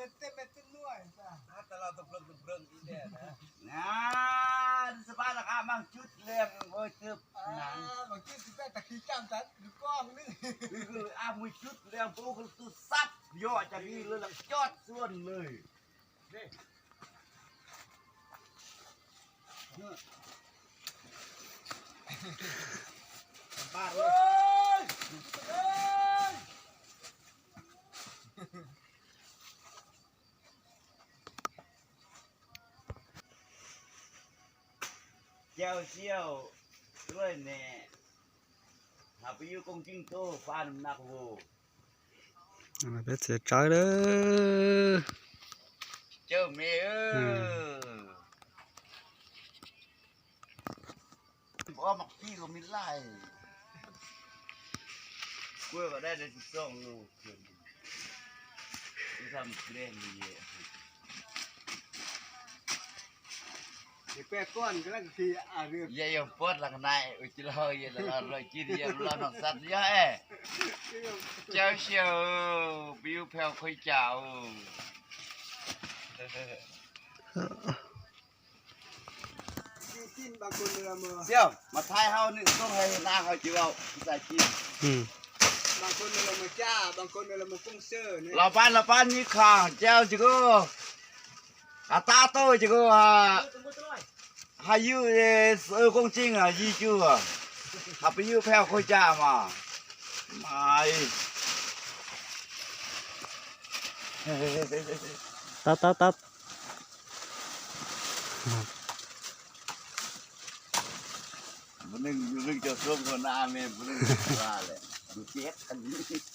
Ab, tag los tus plwg tus plwg ib tiag na. Ab, sab pab rov qab mas cub leeg ua cub na. Ab, mus cub leeg pub tus sab yog cas li lawv lam coj xuan lawm. Cao siêu, tuaj nè, hab peb yub koob ceeb tuaj pab nam na hu. Peb txiav tsawb lawm. Cawm me, ob mam tij los me laj. Kuj kom dai tsis txooj lus. Yog yog puab las nai ua ci log yog los ci yog los noog xav yog es. Cao siêu, peb yub pheej qhuav cas. Xiv, mas thaij hauv nws txooj hais na hauv ci lauj, xav ci. Los pab los pab nib khas cao ci kuj, has tab tauj ci kuj, has yub koob ceeb yig cuag, has peb yub pheej qhuav cas mas. Tab tab tab. Nws cov xuab nkaus na me, nws lawm, nws piav.